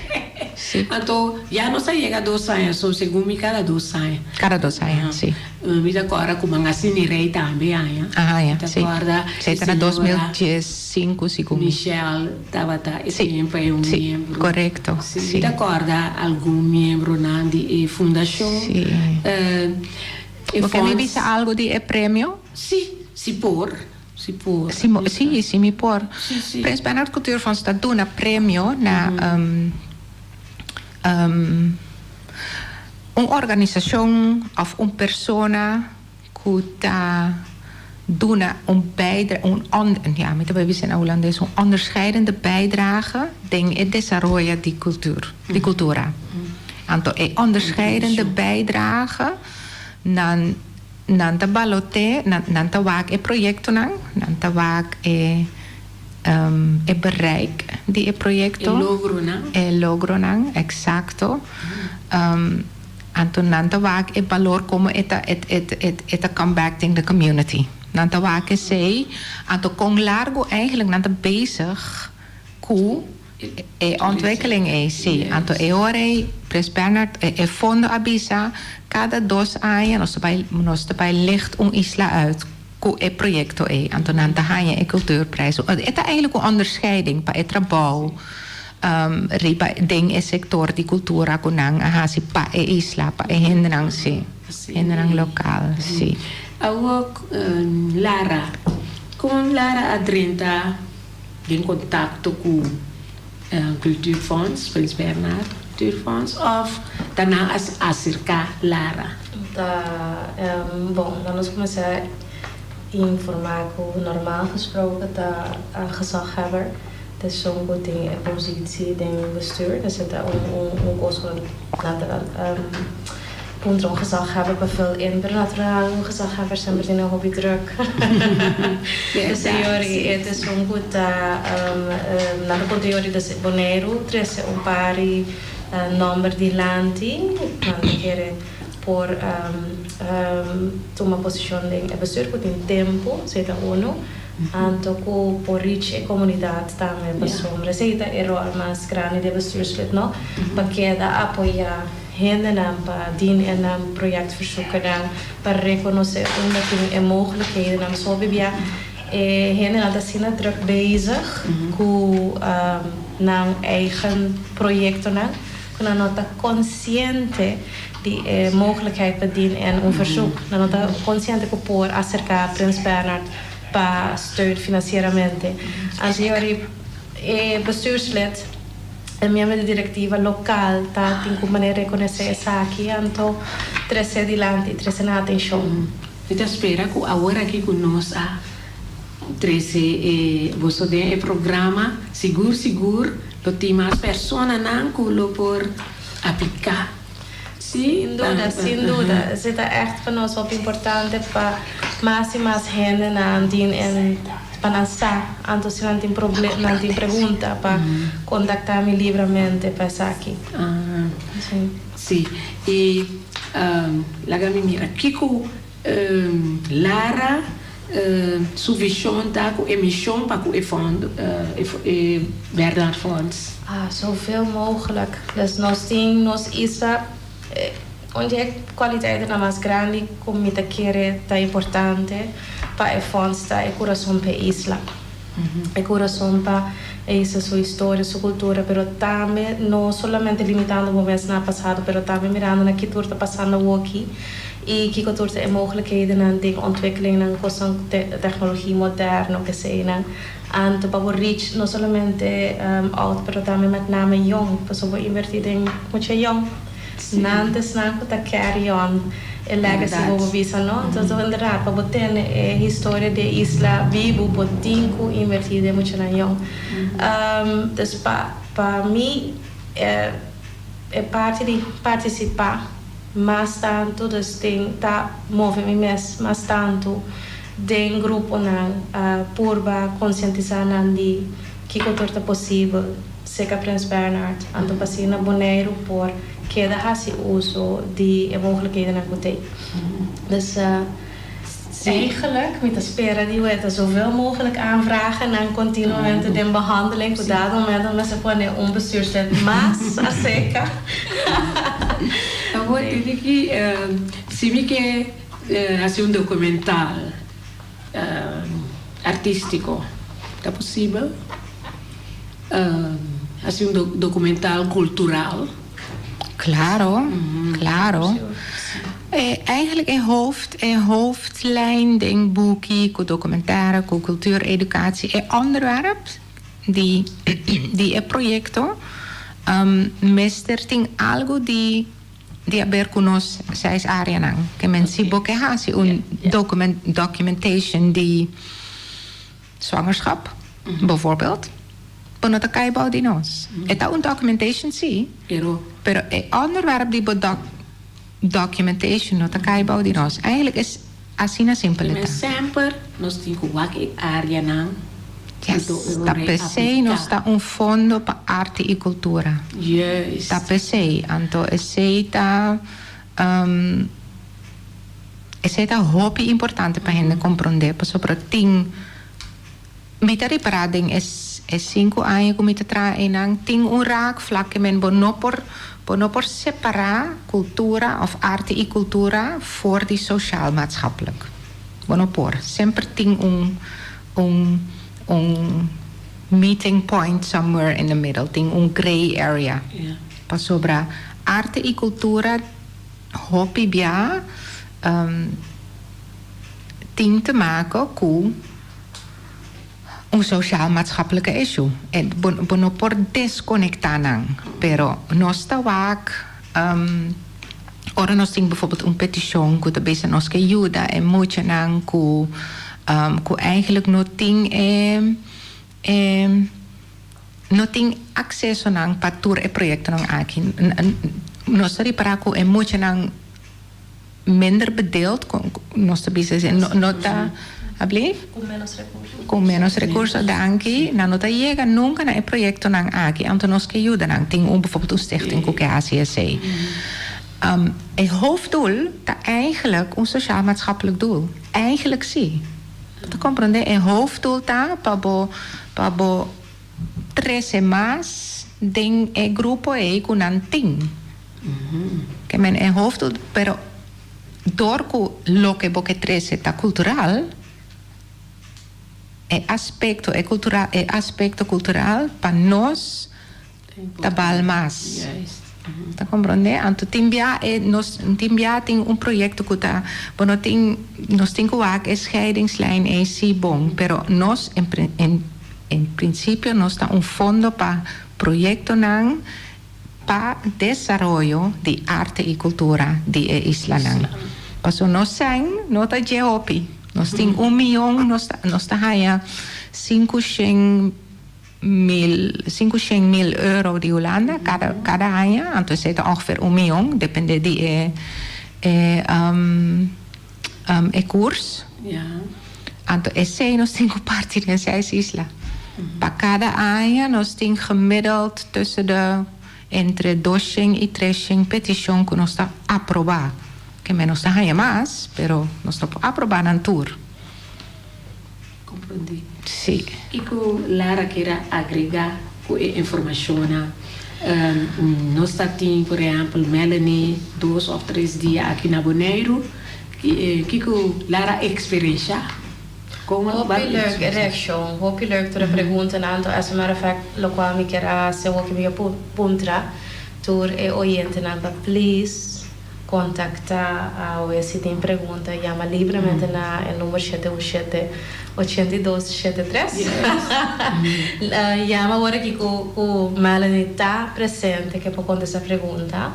Sí. Anto ya nos a yega dos aña, so segun mi kada dos aña. Kada dos aña, sí. Mi ta kòrda ku Mangasini Rey tambe aña. Aha, ja, Mi ta sí. kòrda Sí, e ta na dos mil señora diesinku, segun mi. Michelle tabata e Sí, tempu ei un sí, miembro. korekto, Sí, sí. mi ta kòrda algun miembronan di e fundashon. Sí. E Bo ke mi fonds. bisa algo di e premio? Sí, si por, si por. Si mo, sí, si mi por. Sí, sí. Prins Bernhard Cultuurfonds ta duna premio na un organisashon òf un persona ku ta duna un bijdra, un on, ja mi ta bai bisa na hulandes, un onderscheidende bijdrage den e desaroyo di cultuur, di cultura. Anto e onderscheidende bijdrage nan nan ta baloté, nan nan ta wak e proyectonan, nan ta wak e e bereik di e proyecto. E logronan. E logronan, exacto. Anto nan ta wak e balor como e ta e e e ta come back den de community. Nan ta wak esey, anto con largo eigenlijk nan ta bezig cu e ontwikkeling ey, si. Anto e ora ey Prins Bernhard, e fondo a bisa cada dos aña nos ta bay nos ta bay licht un isla uit cu e proyecto ey. Anto nan ta haña e cultuurprijs. E ta eigenlijk un onderscheiding pa e trabou riba den e sector di cultura cu nan a haci pa e isla, pa e hendenan, si, hendenan local, si. Awor Lara, con Lara a drenta den contacto cu Cultuurfonds, Prins Bernhard Cultuurfonds, of ta nan a acerca Lara? Ta, bon, dan nos cuminsa informa cu normaal gesproken ta gezaghebber ta esun cu tin e positie den bestuur, dus e ta un cos cu nan ta puntra un gezaghebber pa vul in, pero natural un gezaghebber semper tin un hopi druk. Dus e yori e ta esun cu ta nan ta puntra yori dus Boneiru trece un par di nomber dilanti, nan ta kere por tuma posicion den e bestuur cu tin tempo, esey ta uno, anto cu por reach e comunidad tambe pasobra esey ta e rol mas grandi di e bestuurslid no, pa keda apoya hendenan pa dien e nan projectverzoekennan, pa reconoce unda tin e mogelijkhedennan. So hopi bia e hendenan ta asina druk bezig cu nan eigen proyectonan cu nan no ta consciente di e mogelijkheid pa dien en un verzoek. Nan no ta consciente cu por acerca Prins Bernhard pa steun financieramente. Anto yori e bestuurslid, e miembro di directiva local ta tin cu manera reconoce esaki anto trece dilanti, trece na atencion. Mi ta spera cu awor aki cu nos a trece e boso den e programa, sigur sigur lo tin mas personanan cu lo por aplica. Sí? Sin duda, sin duda. Esei ta ègt pa nos hopi importante pa mas i mas hendenan tin en pa nan sa. Anto si nan tin proble nan tin pregunta pa kontaktá mi libramente pa esaki. Sí. Sí. I laga mi mira kiko Lara su vishon ta ku e mishon pa ku e fondo e Bernhard Fonds. Ah, zoveel mogelijk. Dus nos tin nos isla un di e kwaliteitennan mas grandi ku mi ta kere ta importante pa e fonds ta e kurason p'e isla. E kurason pa e isla su historia, su kultura, pero tambe no solamente limitando bo mes na pasado, pero tambe mirando na ki tur ta pasando awoki i kiko tur ta e mogelijkhedennan den ontwikkelingnan, kosnan ku teknologia moderno, keseinan. Anto pa bo reach no solamente oud, pero tambe met name yong, pasobra bo inverti den mucha yong. Nan ta esnan ku ta carry on e legacy bo bo bisa no. Entonces inderdaad pa bo tene e historia di e isla bibu bo tin ku inverti den muchanan yong. Dus pa pa mi e e parti di participa mas tantu dus den ta move mi mes mas tantu den gruponan purba konsientisa nan di kiko tur ta posibel. Seka Prins Bernhard, anto pa asina Boneiru por keda hasi uso di e mogelijkhedennan ku t'ei. Dus eigenlijk mi ta spera di weta zoveel mogelijk aanvragennan continuamente den behandeling ku dado momento mester pone un bestuurslid mas aserka. Awor tene ki si mi ke hasi un documental artístiko ta posibel? Hasi un documental cultural. Claro, claro. Eigenlijk e hoofd, e hoofdlijn den buki ku documentaire, ku cultuureducatie, e onderwerp di di e proyecto mester tin algo di di haber ku nos seis areanan. Ke men si bo ke hasi un document documentation di Zwangerschap, bijvoorbeeld, bo no ta kai bou di nos. E ta un documentation si, pero e onderwerp di bo documentation no ta kai bou di nos. Eigenlijk is asina simpel e ta. Semper nos tin ku wak e areanan. Yes, ta p'esei nos ta un fondo pa arte i kultura. Juist. Ta p'esei. Anto esei ta. Esei ta hopi importante pa hende komprondé pasobra tin, mi ta ripará den e e sinku aña ku mi ta traha einan, tin un raakvlak ke men bo no por bo no por separá kultura òf arte i kultura for di soshaal maatschappelijk. Bo no por. Semper tin un un un meeting point somewhere in the middle, tin un grey area pasobra arte i kultura. Hopi bia tin te maken ku un sociaal maatschappelijke issue. En bo bo no por deskonektá nan, pero nos ta wak ora nos tin bijvoorbeeld un petishon ku ta bisa nos ke yuda e muchanan ku ku eigenlijk no tin e e no tin aksesonan pa tur e proyektonan aki. Nos ta ripará ku e muchanan minder bedeeld, nos ta bisa esei, no ta, alblief? Ku ménos rekurso. Ku ménos rekurso, danki. Nan no ta yega nunka na e proyektonan aki, anto nos ke yuda nan. Tin un, bijvoorbeeld un stichting ku ke hasi esei. E hoofddoel ta eigenlijk un sociaal maatschappelijk doel. Eigenlijk si. Bo ta komprondé? E hoofddoel ta pa bo pa bo trese mas den e grupo ei ku nan tin. Ke men e hoofddoel, pero dor ku loke bo ke trese ta kultural, e aspekto e kultural e aspekto kultural pa nos ta bal mas. Ta comprende? Anto tin bia e nos tin bia tin un proyecto cu ta bo no tin nos tin cu wak e scheidingslijn ey si bon pero nos en en en principio nos ta un fondo pa proyectonan pa desaroyo di arte y cultura di e islanan. Paso nos sèn no ta dje hopi. Nos tin un miyon nos ta nos ta haya sinku shen. Mil, 500 mil euro di Hulanda kada kada aña, anto esei ta ongeveer un mion, depende di e e e kurs. Anto esei nos tin ku parti den seis isla. Pa kada aña nos tin gemiddeld tussen de entre doshen i treshen petishon ku nos ta aprobá. Ke men nos ta haña mas, pero nos no por aprobá nan tur. Comprendí. Sí. Kiko Lara kier a agregá ku e informashonnan? Nos ta tin, por ehèmpel, Melanie dos òf tres dia aki na Boneiru. Kiko Lara a eksperenshá? Kon Hopi leuk e reakshon, hopi leuk tur e preguntanan. Anto as a matter of fact lokual mi kier a hasi awor ku mi a puntra tur e oyentenan pa please kontaktá awe si tin pregunta yama libremente na e number shete un shete ochenta i dos shete tres. Yama awor aki ku ku Melanie ta presente ke por kontestá pregunta.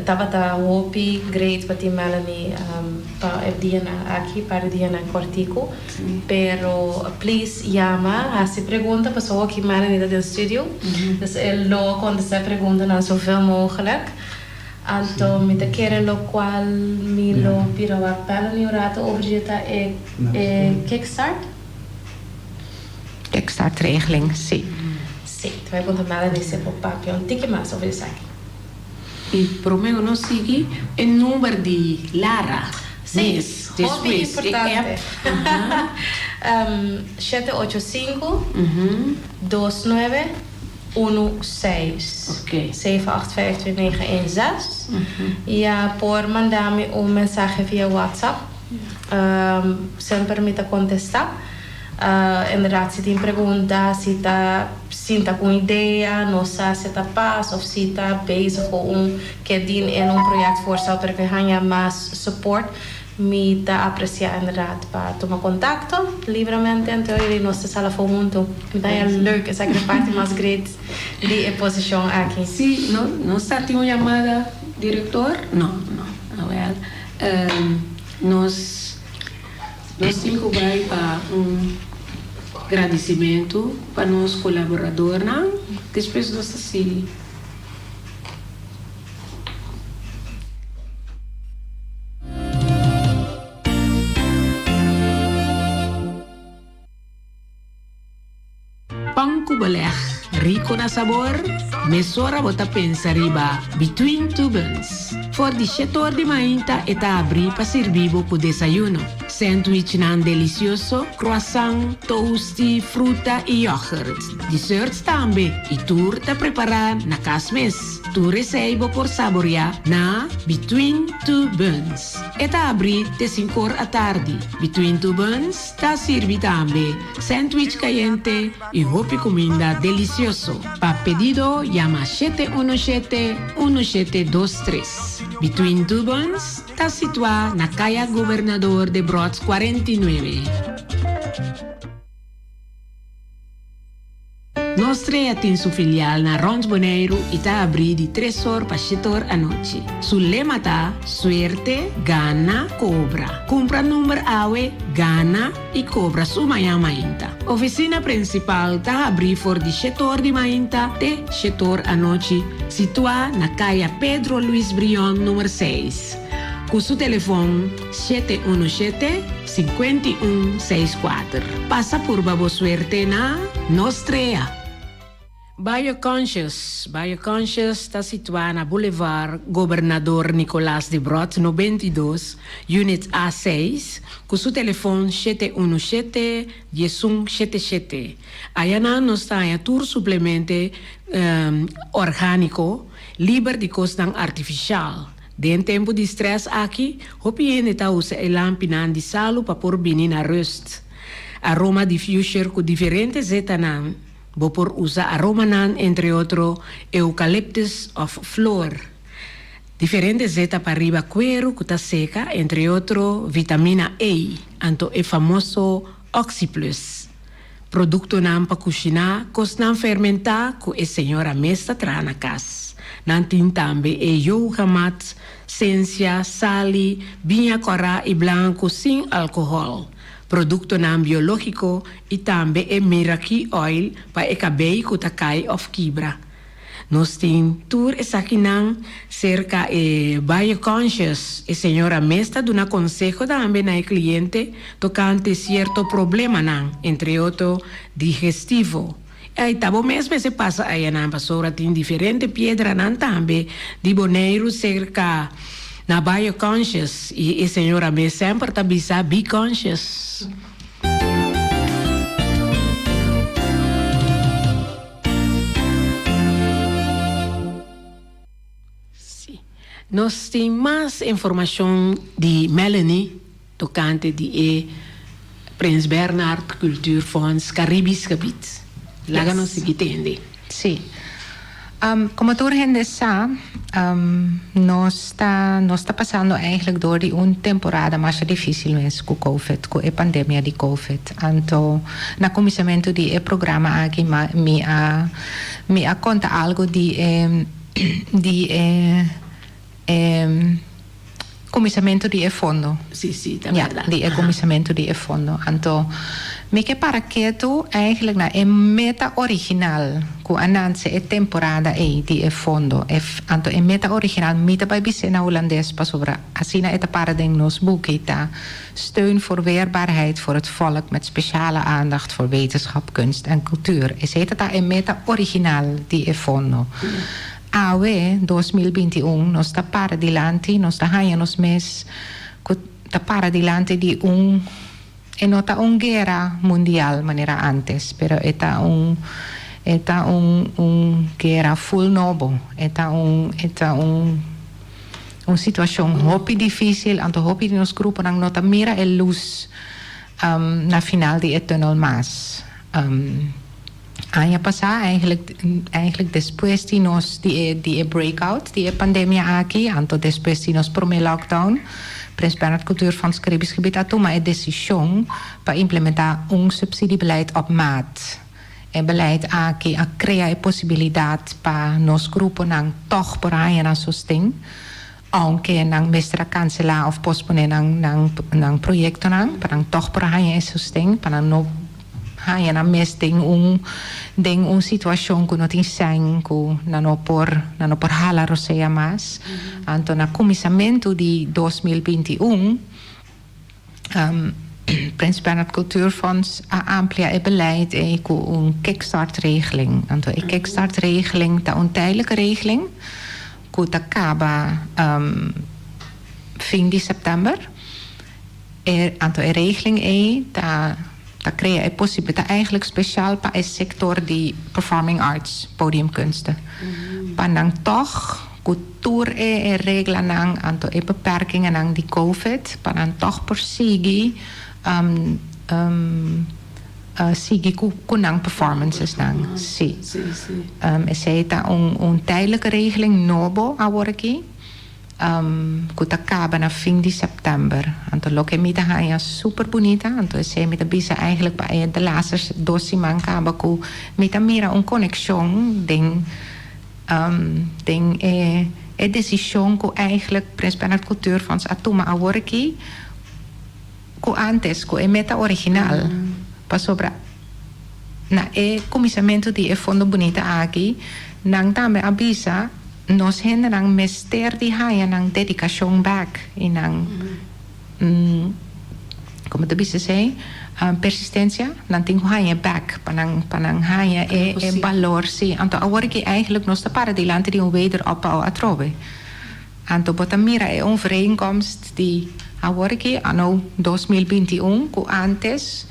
Tabata hopi great pa tin Melanie pa e dianan aki, par di dianan kortiku. Pero please yama, hasi pregunta pasobra awor aki Melanie ta den studio. Dus e lo kontestá e preguntanan zoveel mogelijk. Anto mi ta kere lokual mi lo bira wak Melanie un rato over dje ta e kickstart. Kickstartregeling, sí. Sí, ta bai puntra Melanie si e por papia un tiki mas over esaki. I promé ku nos sigui, e number di Lara mes, Sí, hopi despues e app. importante. 785 2916. Oké. 7852916. Ya por manda mi un mensahe via WhatsApp. Semper mi ta kontestá. Inderdaad si tin pregunta, si ta sinta ku un idea, no sa si ta pas of si ta bezig ku un ke dien in un projectvoorstel pero ke haña mas support, mi ta apresiá inderdaad pa tuma kontakto libremente anto i nos ta sal afó huntu. Mi ta haña leuk, esaki ta e parti mas great di e posishon aki. Si, no nos ta tin un yamada, director? No, no. Awel, nos. Nos tin ku bai pa un gradisimentu pa nos kolaboradornan, despues nos ta sigui. Pan ku beleg rico na sabor? Mesora bo ta pensa riba Between Two Buns. For di shete or di mainta e ta abri pa sirbi bo ku desayuno. Sandwichnan delicioso, croissant, toasty, fruta y yoghurt. Desserts tambe y tur ta prepara na cas mes. Tur esey bo por saborea na Between Two Buns. E ta abri te sinkor atardi. Between Two Buns. Ta sirbi tambe sandwich kayente i hopi kuminda delisioso. Pa pedido yama shete uno shete, uno shete dos tres. Between Two Buns ta situá na Kaya Gobernador Debrot 49. Nos Strea tin su filial na rond Boneiru i ta abrí di tres or pa shete or anochi. Su lema ta, Suerte, gana, kobra. Kumpra number awe, gana i kobra su mañan mainta. Ofisina prinsipal ta habrí for di shete or di mainta te shete or anochi, situá na Kaya Pedro Luis Brion number seis. Ku su telefon 717 51 64. Pasa purba bo suerte na Nos Strea. Bioconscious Bioconscious ta situá na Boulevard Gobernador Nicolaas Debrot 92, Unit A seis, ku su telefon shete unu shete, diesun shete shete. Ayanan nos ta haña tur suplemente orgániko, liber di kosnan artifishal. Den tempu di strès aki, hopi hende ta usa e lampinan di salu pa por bini na rust. Aroma diffuser ku diferente zetanan. Bo por usa aromanan entre otro eukaliptus òf flor. Diferente zeta pa riba kueru ku ta seka, entre otro vitamina E, anto e famoso Oxyplus. Produktonan pa kushiná, kosnan fermentá ku e señora mes ta traha na kas. Nan tin tambe e yoga mat, sensia, sali, biña kòrá i blanku sin alkohòl, produktonan biológiko i tambe e Miraki Oil pa e kabei ku ta kai òf kibra. Nos tin tur esakinan serka e Bioconscious. E señora mes ta duna konseho tambe na e kliente tokante sierto problemanan, entre otro digestivo. Ei ta bo mes mester pasa ayanan pasobra tin diferente piedranan tambe di Boneiru serka na Bioconscious i e señora mes semper ta bisa be conscious. Sí. Nos tin mas informashon di Melanie tokante di e Prins Bernhard Cultuurfonds Caribisch Gebied. Laga nos sigui tende. Sí. Como tur hende sa, nos ta nos ta pasando eigenlijk door di un temporada masha dificil mes cu Covid, cu e pandemia di Covid. Anto na cuminsamentu di e programa aki mi a mi a conta algo di e di e e kuminsamentu di e fondo. Sí, sí, ta Ja, bèrdat. di e kuminsamentu di e fondo. Anto mi ke para ketu eigenlijk na e meta original ku a nanse e temporada ei di e fondo. E anto e meta original mi ta bai bis'é na hulandes pasobra asina e ta para den nos buki ta Steun voor weerbaarheid voor het volk met speciale aandacht voor wetenschap, kunst en cultuur. Esei ta ta e meta original di e fondo. Awe, 2021, nos ta para dilanti, nos ta haña nos mes ku ta para dilanti di un, e no ta un guera mundial manera ántes, pero e ta un, e ta un, un guera ful nobo, e ta un, e ta un, un situashon hopi difísil, anto hopi di nos gruponan no ta mira e lus na final di e tùnel mas. Aña pasá, eigenlijk, eigenlijk despues di nos, di e, di e breakout di e pandemia aki, anto despues di nos promé lockdown, Prins Bernhard Cultuurfonds Caribisch Gebied a tuma e desishon pa implementá un subsidiebeleid op maat. E beleid aki a krea e posibilidat pa nos gruponan tòg por haña nan sosten, ounke nan mester a kanselá òf posponé nan nan nan proyektonan, pa nan tòg por a haña e sosten, pa nan no haña nan mes den un den un situashon ku no tin sèn, ku nan no por nan no por hala rosea mas. Anto na kuminsamentu di 2021, Prins Bernhard Cultuurfonds a amplia e beleid ei ku un kickstartregeling. Anto e kickstartregeling ta un tijdelijke regeling ku ta kaba fin di sèptèmber. E anto e regeling ei ta ta krea e posibilidat, ta eigenlijk spesial pa e sektor di performing arts, podiumkunsten, pa nan tòg ku tur e reglanan anto e beperkingennan di covid, pa nan tòg por sigui sigui ku ku nan performancesnan. Sí. Esei ta un un tijdelijke regeling nobo awor aki ku ta kaba na fin di sèptèmber. Anto loke mi ta haña super bunita, anto esei mi ta bisa eigenlijk pa e de laatste dos siman kaba ku mi ta mira un konekshon den den e e desishon ku eigenlijk Prins Bernhard Cultuurfonds a tuma awor aki ku antes, ku e meta original, pasobra na e kuminsamentu di e fondo bunita aki, nan tambe a bisa nos hendenan mester di haña nan dedikashon bèk i nan, komo ta bisa esei, persistensia, nan tin ku haña bèk pa nan pa nan haña e e balor, sí. Anto awor aki eigentlik nos ta para dilanti di un wederopbouw atrobe. Anto bo ta mira e overeenkomst di awor aki, anno 2021, ku antes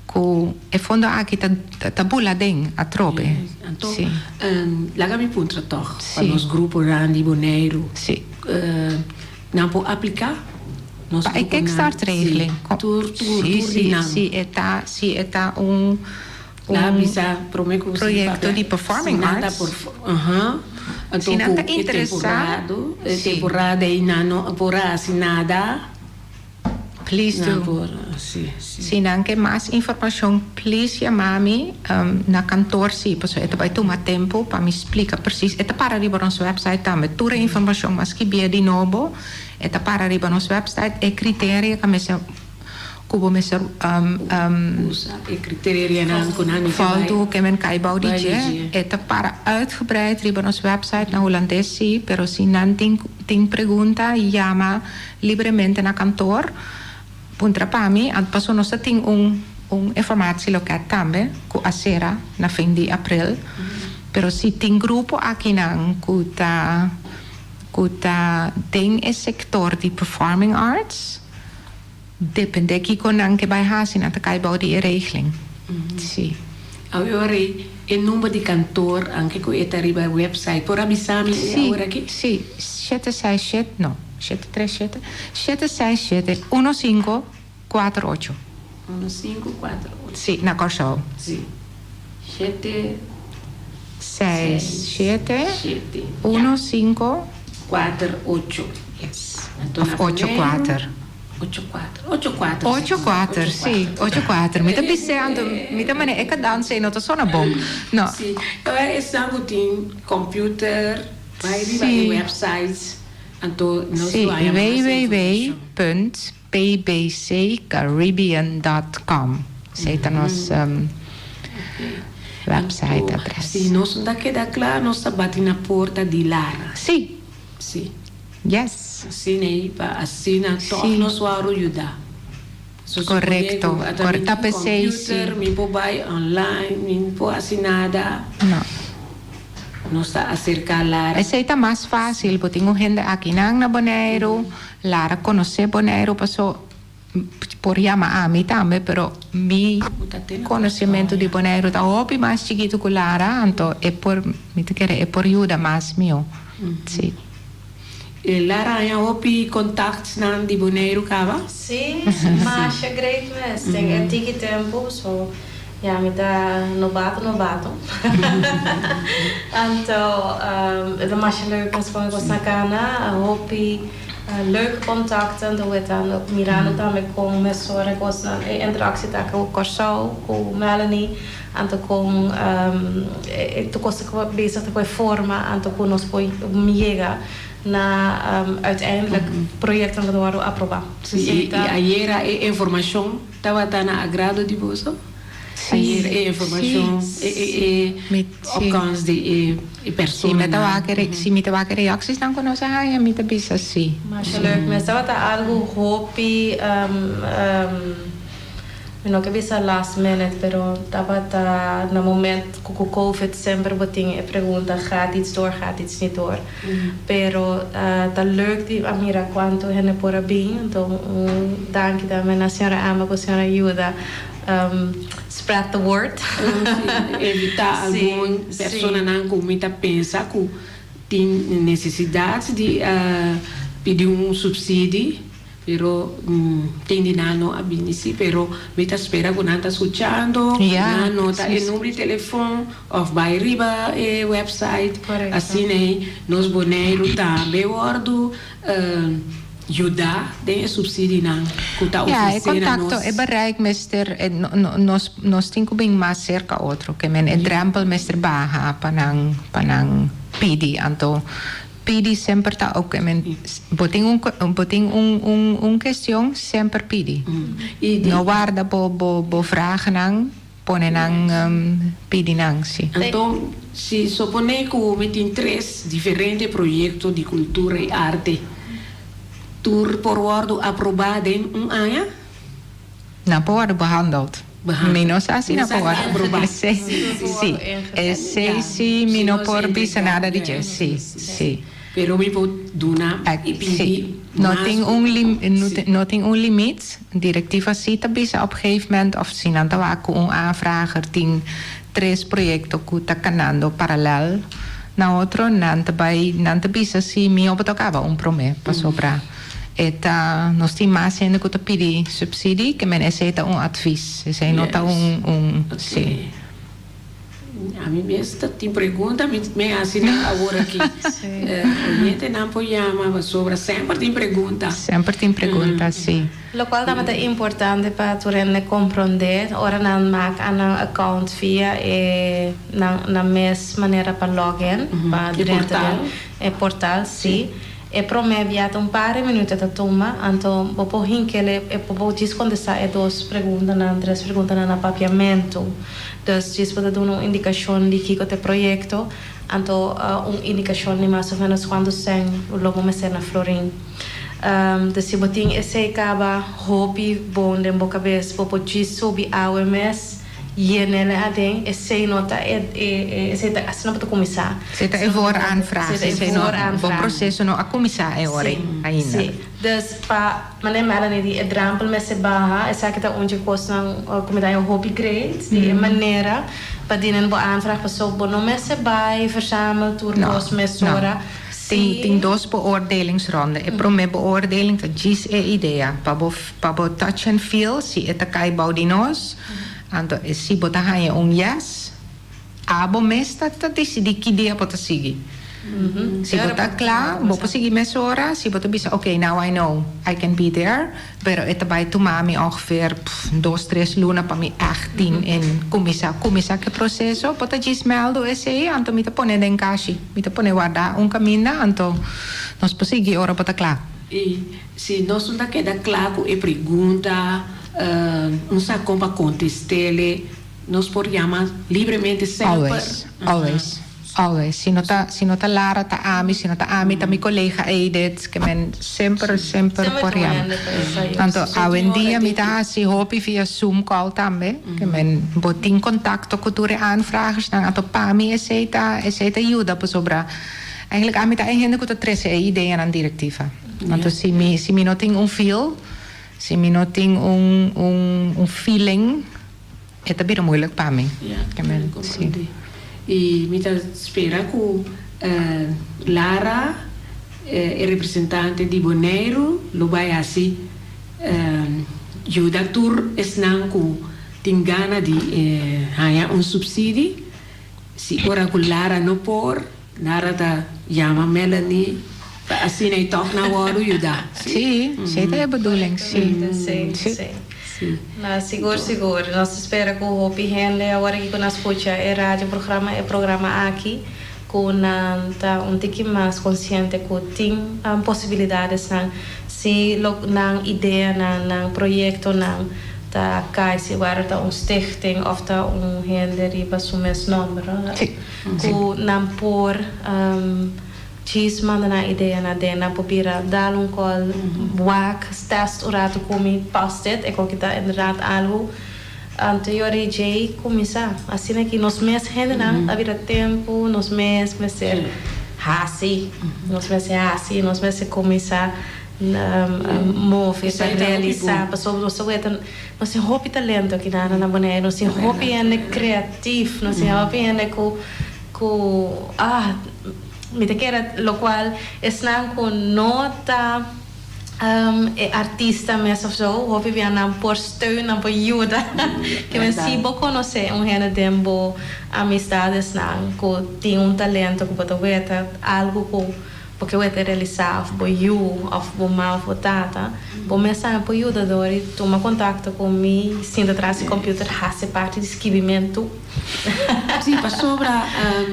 ku e fondo aki ta ta bula den atrobe. Anto Sí. laga mi puntra tòg pa Sí. nos gruponan di Boneiru Sí. nan por apliká? Nos Pa e gruponan, kickstartregeling. sí, tur tur Sí, tur di sí, nan. si e ta si e ta un La un bisa prome ku proyekto di performing si nan ta arts. por aha anto Si nan ku ta e interesá, temporada e sí. temporada ei nan no por hasi nada Please nan do. por si si. Si nan ke mas informashon please yama mi na kantoor si pasobra e ta bai tuma tempu pa mi splika presis e ta para riba nos website tambe tur e informashon mas kibié di nobo e ta para riba nos website e criteria ka mester Ku bo mester Usa e criterianan ku nan mester bai. Voldoe ke men kai bou di Bai di dje. dje. E ta para uitgebreid riba nos website na hulandes sí, pero si nan tin tin pregunta yama libremente na kantoor puntra pa mi, paso nos ta tin un un informatieloket tambe ku a sera na fin di april, pero si tin grupo akinan ku ta ku ta den e sektor di performing arts. Depende kiko nan ke bai hasi, nan ta kai bou di e regeling. Sí. Awor e e number di kantoor, anke ku e ta riba e website, por a bisa mi e Sí, awor aki? sí. Shete seis shete, no, shete tres shete, shete seis shete uno sinku kuater ocho. 1, 5, 4, 8. Si, na Kòrsou. Si. 7. 6, 7. 7. 1, 5. 4, 8. Yes. Of 8, 4. 8, 4. 8, 4. 8, 4, si. 8, 4. Mi ta bis'é anto, mi ta manera e kadansa ei no ta sona bon. No. Si. Awor esnan ku tin computer, bai riba e websites, anto nos lo haña mas informashon. www.pbccaribbean.com. Esei ta nos website adres. Si nos no ta keda kla, nos ta bati na porta di Lara. Si. Si. Yes. Asina ei pa asina tòg nos wòrdu yuda. So suponé Korekto. ku ata mi Ta tin p'esei si. computer, mi por bai online, mi no por hasi nada. No. Nos ta aserká Lara. Esei ta mas fásil. Bo tin un hende akinan na Boneiru. Lara konosé Boneiru paso por yama ami tambe, pero mi konosementu di Boneiru ta hopi mas chikitu ku Lara, anto e por, mi ta kere e por yuda mas mihó. Sí. E Lara haña hopi kontaktnan di Boneiru kaba? Sí, masha great mes. Den e tiki tempu, so ya mi ta nobato nobato. Anto e ta masha leuk mes kon e kos na kana, hopi Leuke contacten, ta wetando, mirando tambe con mesora cosnan, e interactie ta cu Corsou, cu Melanie, anto con e tur cos ta bezig ta cu e forma anto cu nos por yega na uiteindelijk proyectonan cu ta wordo aproba. Sí, y ayera e informacion tabata na agrado di boso? Ayer e informacion, e opkomst di e personanan. Si mi ta wak e reactiesnan cu nos a haya, mi ta bisa si. Masha leuk mes. Tabata algo hopi, mi no ke bisa last minute, pero tabata na moment cu cu covid semper bo tin e pregunta gaat iets door, gaat iets niet door. Pero ta leuk di a mira cuanto hende por a bin. Anto un danki tambe na señora Emma cu señora yuda Spread the word. Evitá algun personanan ku mi ta pensa ku tin nesesidat di pidi un supsidi, pero tin di nan no a bini si, pero mi ta spera ku nan ta skuchando, ku nan nota e number di telefon òf bai riba e website, asina ei nos Boneiru tambe wòrdu Yuda den e subsidinan ku ta Ja, e ofresé na kontakto, nos. e bereik mester, e nos nos tin ku bin mas serka otro, ke men e drempel mester baha pa nan pa nan pidi. Anto pidi semper ta oke, men bo tin un bo tin un un un kestion semper pidi. I di. No warda bo bo bo vragennan, pone nan pidi nan, si. Anto si soponé ku mi tin tres diferente proyekto di kultura i arte, tur por wòrdu aprobá den un aña? Nan por wòrdu behandeld. Behandeld. Mi no sa si nan por wòrdu Aprobá. Sí, sí. Esei sí mi no por bisa nada di dje, sí, sí. Pero mi por duna i pidi Sí. No mas tin ku un lim, sí. no tin un limit. Directiva sí ta bisa op gegeven moment of si nan ta wak ku un aanvrager tin tres proyecto ku ta kanando paralel na otro, nan ta bai, nan ta bisa si mihó bo ta kaba un promé pasobra e ta, nos tin mas hende ku ta pidi subsidie, ke men esei ta un advies, esei no ta un, un, sí. Ami mes ta tin pregunta, mi me hasi nan awor aki. Oyentenan por yama pasobra semper tin pregunta. Semper tin pregunta, sí. Locual tabata importante pa tur hende comprende ora nan mak a nan account via e nan nan mes manera pa login, pa E drenta portal. den e portal, sí. E promé bia ta un par di minuut e ta tuma, anto bo por hink'el e bo djis kontestá e dos preguntanan, tres preguntanan na papiamentu. Dus djis bo ta duna un indikashon di kiko ta e proyekto, anto un indikashon di mas o ménos kuantu sèn lo bo mester na florin. Dus si bo tin esei kaba hopi bon den bo kabes, bo por djis subi awe mes. Yenele aden, esei no ta e, e, esei ta, asina bo ta kuminsá. Esei ta e vooraanvraag. Esei ta e Esei no, vooraanvraag. bo proseso no a kuminsá e ora ei ainda. Sí, dus pa manera Melanie di e drempel mester baha, esaki ta un dje kosnan ku mi ta haña hopi great, di e manera pa dinen bo aanvraag, pasobra bo no mester bai verzamel tur No, kos no. mesora. Tin tin dos beoordelingsronde. E promé beoordeling ta djis e idea, pa bo pa bo touch and feel si e ta kai bou di nos. Anto e si bo ta haña un yes, abo mes ta ta disidí ki dia bo ta sigui. Si bo ta kla, bo por sigui mesora. Si bo ta bisa, ok, now I know I can be there, pero e ta bai tuma mi ongeveer dos, tres luna pa mi ègt tin en kuminsá kuminsá ku e proseso. Bo ta djis mèldu esei, anto mi ta pone den kashi. Mi ta pone warda un kaminda, anto nos por sigui ora bo ta kla. I si nos no ta keda kla ku e pregunta, un sa kon pa kontest'é, nos por yama libremente semper. Always, always. Always. Si no ta, si no ta Lara ta ami, si no ta ami ta mi colega Edith, ke men semper, semper por yama. Anto awendia mi ta haci hopi via Zoom call tambe, ke men bo tin contacto cu tur e aanvragersnan, anto pa mi esey ta, esey ta yuda pasobra eigenlijk ami ta e hende cu ta trece e ideanan directiva. Anto si mi, si mi no tin un feel, si mi no tin un, un, un feeling, E ta bira moeilijk pa mi. Ja, mi ta comprende. I mi ta spera ku Lara, e representante di Boneiru, lo bai hasi yuda tur esnan ku tin gana di haña un supsidi. Si ora ku Lara no por, Lara ta yama Melanie pa asina e tòg nan wòrdu yudá. Sí, sí ta e bedoeling, sí. Sí, sí. Na, sigur, sigur. Nos ta spera ku hopi hende awor aki ku nan skucha e radio programa, e programa aki, ku nan ta un tiki mas konsiente ku tin posibilidadesnan si lo nan ideanan, nan proyektonan ta kai si wèr ta un stichting òf ta un hende riba su mes nòmber. Ku nan por djis manda nan idea na den, nan por bira dal un kòl, wak, tèst un ratu ku mi, past it, e koki ta inderdaad algu. Anto yori djei kuminsá. Asina ki nos mes hendenan a bira tempu, nos mes mester hasi, nos mester hasi, nos mester kuminsá move pa realisá, pasobra nos ta weta. Nos tin hopi talento aki na na Boneiru, nos tin hopi hende kreatif, nos tin hopi hende ku ku ah mi ta kere lokual esnan ku no ta e artista mes of so hopi bia nan por steun, nan por yuda. Ke men si bo konosé un hende den bo amistadesnan ku tin un talento ku bo ta weta algu ku Bo ke wete realisá òf bo yu òf bo ma òf bo tata, bo mes tambe por yuda dor di tuma kontakto ku mi, sinta tras di kòmpiuter, hasi parti di skibimentu. Sí, pasobra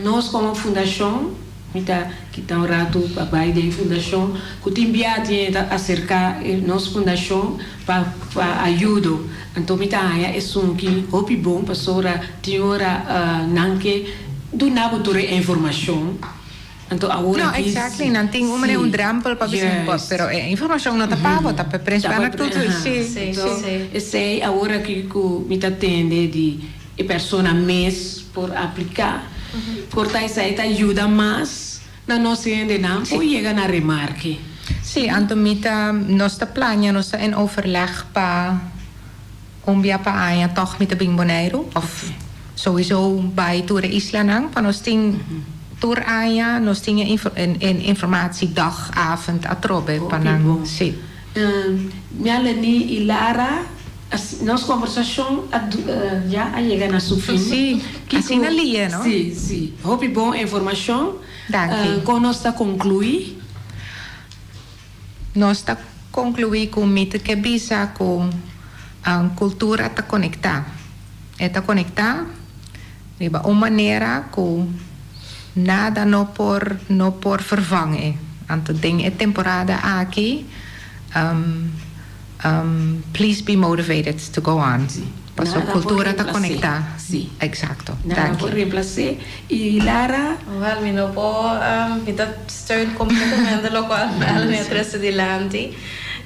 nos komo fundashon, mi ta kita un ratu pa bai den fundashon, ku tin bia tin ta aserká nos fundashon pa pa ayudo. Anto mi ta haña esun ki hopi bon pasobra tin ora nan ke duna bo tur e informashon. Anto awor No, aki exactly. Nan tin un manera un drempel pa bisa, pero e informacion no ta pa bo, ta pa Prins Bernhard tur tur. Sí, Sí, sí. sí. Esei awor aki ku mi ta tende di e persona mes por apliká, por ta esei ta yuda mas na nos hendenan por yega na remarke. Sí, anto mi ta, nos ta plania, nos ta in overleg pa un bia pa aña tòg mi ta bin Boneiru òf souiso bai tur e islanan pa nos tin tur aña nos tin e e informatiedag avond atrobe pa Hopi nan bon. si. Melanie i Lara, nos kombersashon a ya a yega na su fin. Si, Kiko asina lie no? Si, si. Hopi bon informashon. Danki. Kon nos ta konkluí? Nos ta konkluí ku mi ta ke bisa ku kultura ta konektá. E ta konektá riba un manera ku nada no por no por vervang e. Anto den e temporada aki please be motivated to go on. Paso Nada por kultura ta reemplacé. konektá. Sí. Eksakto. Nada Danki. por reemplacé. I Lara? Wel, mi no por, mi ta steun completamente locual Melanie a trece dilanti.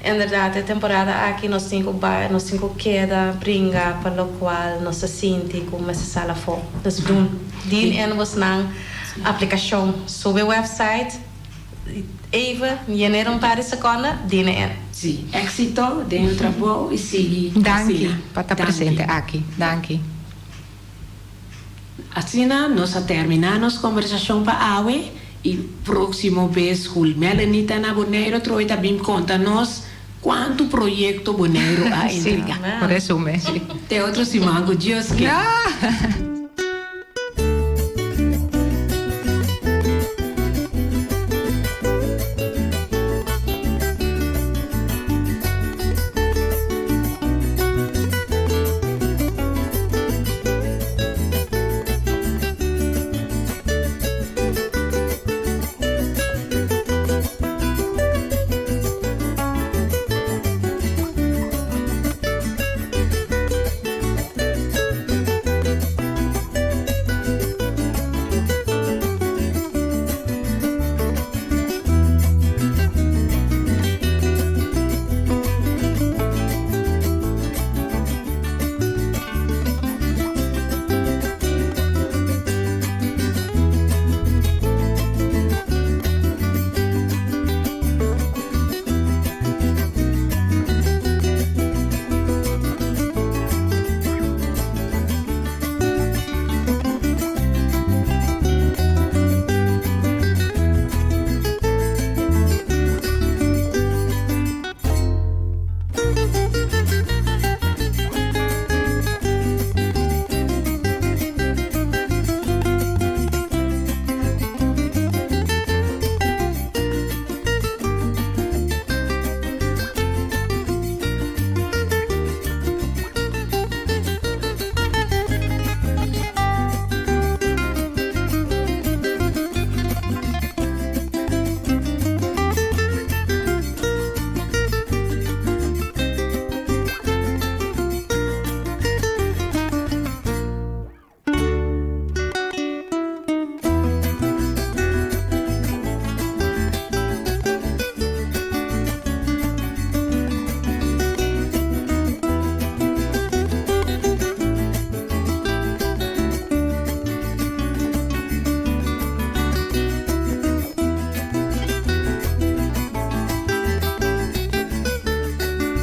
Inderdaad, e temporada aki nos tin cu bai, nos tin cu keda bringa pa locual nos ta sinti cu mester sal afo. Dus dun, dien in bosnan aplicacion. Subi website. Even yener un par di seconda, dine in. Sí, éxito den e trabou y sigui Danki asina. pa ta Danki. presente aki. Danki. Asina nos a termina nos conversacion pa awe. I próksimo bes ku Melanie ta na Boneiru atrobe ta bin konta nos kuantu proyekto Boneiru a entregá. Por resume, si. Te otro siman ku Dios ke.